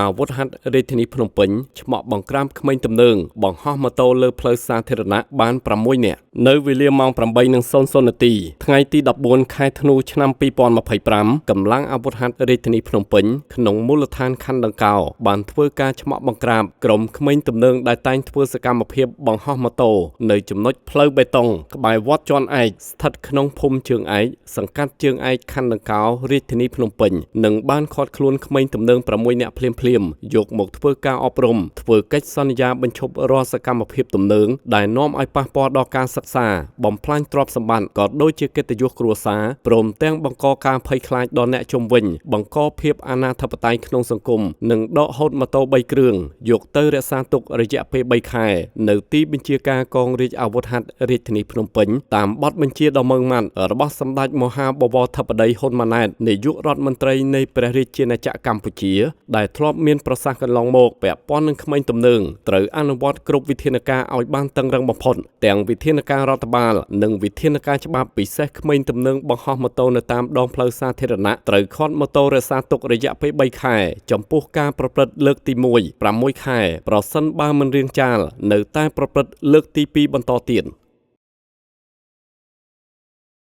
អាវុធហត្ថរាជធានីភ្នំពេញឆ្មក់បង្ក្រាបក្មេងទំនើងបង្ហោះម៉ូតូលើផ្លូវសាធារណៈបាន6នាក់នៅវេលាម៉ោង8:00នាទីថ្ងៃទី14ខែធ្នូឆ្នាំ2025កម្លាំងអាវុធហត្ថរាជធានីភ្នំពេញក្នុងមូលដ្ឋានខណ្ឌដង្កោបានធ្វើការឆ្មក់បង្ក្រាបក្រុមក្មេងទំនើងដែលតែងធ្វើសកម្មភាពបង្ហោះម៉ូតូនៅចំណុចផ្លូវបេតុងក្បែរវត្តជាន់ឯកស្ថិតក្នុងភូមិជើងឯកសង្កាត់ជើងឯកខណ្ឌដង្កោរាជធានីភ្នំពេញនិងបានឃាត់ខ្លួនក្មេងទំនើង6នាក់ភ្លាមៗយកមកធ្វើការអប់រំធ្វើកិច្ចសន្យាបញ្ឈប់រាល់សកម្មភាពទំនើងដែលនាំឲ្យប៉ះពាល់ដល់ការសិក្សាបំផ្លាញទ្រព្យសម្បត្តិក៏ដូចជាកិត្តិយសគ្រួសារព្រមទាំងបង្កការភ័យខ្លាចដល់អ្នកជុំវិញបង្កភាពអនាធិបតេយ្យក្នុងសង្គមនិងដកហូតម៉ូតូ3គ្រឿងយកទៅរក្សាទុករយៈពេល3ខែនៅទីបញ្ជាការកងរាជអាវុធហត្ថរាជធានីភ្នំពេញតាមបទបញ្ជាដ៏ម៉ឺងម៉ាត់របស់សម្ដេចមហាបវរធិបតីហ៊ុនម៉ាណែតនាយករដ្ឋមន្ត្រីនៃព្រះរាជាណាចក្រកម្ពុជាដែលធ្លាប់មានប្រសាសន៍កន្លងមកពាក់ព័ន្ធនឹងក្មេងទំនើងត្រូវអនុវត្តគ្រប់វិធានការឲ្យបានតឹងរឹងបំផុតទាំងវិធានការរដ្ឋបាលនិងវិធានការច្បាប់ពិសេសក្មេងទំនើងបង្ហោះម៉ូតូនៅតាមដងផ្លូវសាធារណៈត្រូវឃាត់ម៉ូតូរក្សាទុករយៈពេល3ខែចំពោះការប្រព្រឹត្តលើកទី1 6ខែប្រសិនបើមិនរាងចាលនៅតែប្រព្រឹត្តលើកទី2បន្តទៀត។